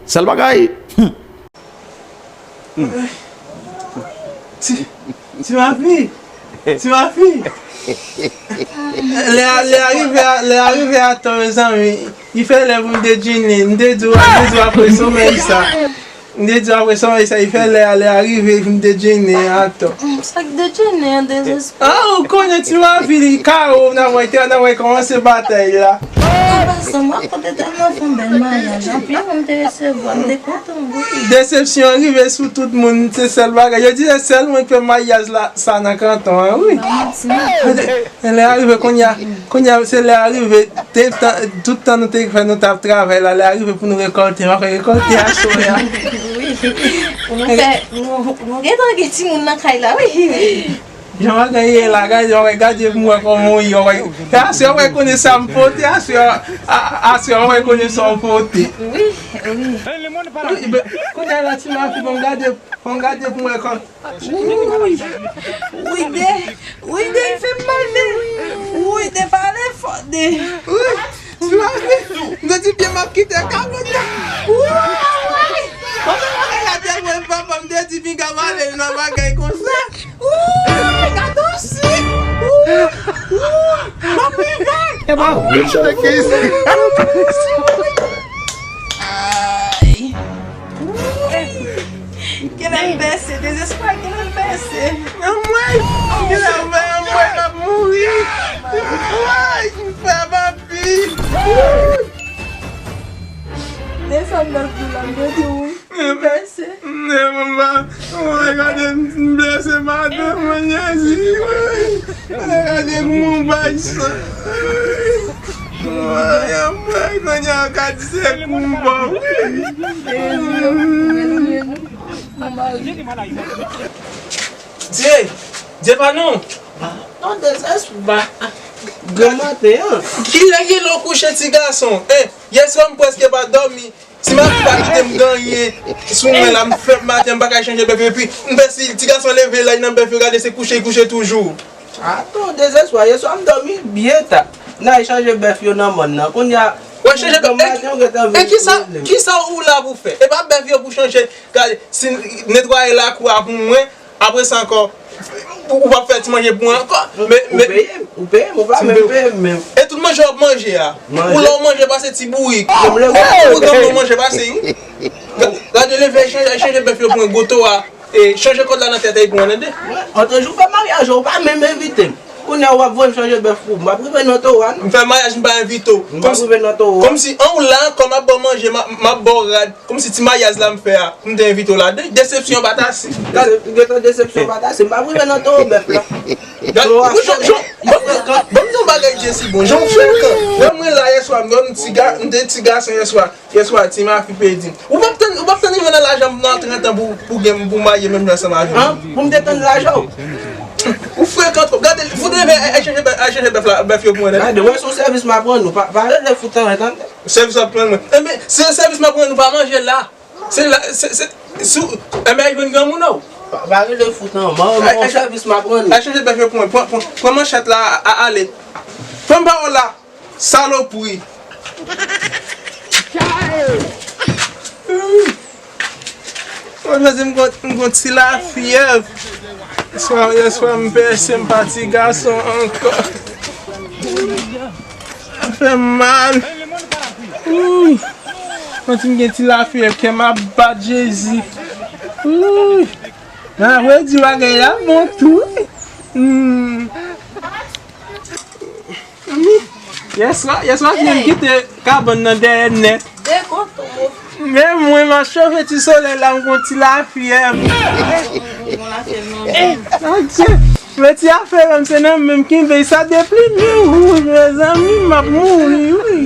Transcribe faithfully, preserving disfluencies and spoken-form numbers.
Sèl bagay. Ti, ti mafi. Ti mafi. Lè a, lè a rive a, lè a rive a tan, mezanmi. Li fè lè pou m dejene. M te di w, m te di w apre somèy sa. M te di w apre somèy sa, li fè lè a, lè a rive pou m dejene a tan. Sa k dejene an dezespwa. Ah, ou konnen ti mafi li kare w, n a wè, n a wè kòmanse batay la. An pasan, mwen kontan tèlman fè yon bèl maryaj. Anpil moun te resevwa, m te kontan, wi. Desepsyon rive sou tout moun, se sèl bagay. Yo di se sèl mwen k fè maryaj la, sa nan kanton an, wi. Pa manti, non. E lè a rive, kounye a, kounye a, se lè a rive, te, tan, tout tan nou te fè, nou t ap travay la, lè a rive pou nou rekòlte, m ap rekòlte aswè a. Wi. Nou fè, nou, nou gentan gen timoun nan kay la, wi. Jan bagay ye la, gade, w ap gade pou m wè kòman w ye, w ap, e aswè w ap konnen sa m pote, aswè, a, a, aswè w ap konnen sa w pote. Wi, wi. Wi, ben, kounye a la, ti mafi, ban m gade, ban m gade pou m wè kòman. Wi. Wi, de, wi, de, li fè m mal, de. Wi, de, pale fò, de. Wi. Ti mafi, m te di byen m ap kite kabrit la. Woy! Pandan bagay la te mwen, papa, m te di pinga m ale nan bagay konsa. Woy! Gade osi! Woy! Woy! M ap rive! Epa, menm chante ki isi. Ay! Woy! Genlè m bèse, dezespwa genlè m bèse. Anmwey! Genlè m, anmwey, m ap mouri. Ay, m fè m anpil. Desann nan dlo la, m te di w, m bèse. Men manman, mwen gade m bèse madanm mwen, Jezi, woy. Mwen gade moun bay san. Woy, anmwey, kounye a ka di se konba, woy. Dye, Dye pa non. Non, dezespwa. Gran maten an. Kilè, kilè w kouche, ti gason? Eh, yèswa m prèske pa dòmi. Ti mafi pa kite m gen anyen sou mwen la, m fèb maten, m pa ka chanje bèf, epi m fè si ti gason leve la, nan bèf yo, gade se kouche, li kouche toujou. Ato, dezespwa, yèswa m dòmi byen ta. N al chanje bèf yo nan mòn nan. Kounye a, w al chanje bèf, e kisa, kisa ou la pou fè? E pa bèf yo pou chanje, gade, si netwaye lakou a pou mwen, apre sa ankò, ou, ou p ap fè ti manje pou mwen ankò. Men, men, ou peye m, ou peye m, ou pa menm peye m menm. E tout manje w ap manje a, ou lè w manje pase ti bourik. Ou, ou, ou manje pase, wi. Ga-, gade leve, chanje, chanje bèf yo pou mwen, gwo towa. E chanje kòd la nan tèt, e pou mwen, tande. Antre jou fè maryaj, ou pa menm envite m. Kounye a w ap voye m chanje bèf pou m. M p ap rive nan towa, non. M fè maryaj, m pa envite w. M p ap rive nan towa. Kòmsi, an w la, kòm m ap ba w manje, m ap, m ap ba w rad. Kòmsi ti maryaj la m fè a, pou m te envite w ladan. Desepsyon pa t ase. Desep-, gentan desepsyon pa t ase. M p ap rive nan towo bèf la. Gad, jan, jan, ban m, ban m di yon bagay, Jezi, bon, jan w frekan. Lè mwen la yèswa, m, m ti ga-, m te ti gason yèswa. Yèswa, ti mafi pedi m. Ou p ap tann, ou p ap tann rive nan laj an nan trant an pou, pou gen, pou marye menm jan ansanm avè m. An? Pou m te tann laj an? Ou frekan twòp. Gade, fout leve, al chanje bèf, al chanje bèf la, bèf yo pou mwen, tande. Gade, wè, se yon sèvis m ap rann ou. Pa, pa rele fout anyen, tande. Sèvis w ap rann mwen. Enben, se sèvis m ap rann ou, pa manje la. Se la, se, se, sou, enben, al jwenn granmoun ou. Pa, pa rele fout anyen, mwen, mwen, se yon sèvis m ap rann ou. Al chanje bèf yo pou mwen. Pran, pran, pran manchèt la, a, a, ale. Pran pawòl la. Salopri. Mwen panse m gon, m gon ti lafyèv. Yèswa, yèswa m pèse, m pa ti gason ankò. Sa fè m mal. Wi. Mwen santi m gen ti lafyèv, kè m ap bat, Jezi. Wi. Nan vre di bagay la bon tou. Hmm. Yèswa, yèswa, m kite kabann nan dèyè nèt. Men mwen, m ap chofe ti solèy la, m gon ti lafyèv. Adye. Men ti afè m, se nan men m kenbe sa depi li wouj, mezanmi, m ap mouri, wi.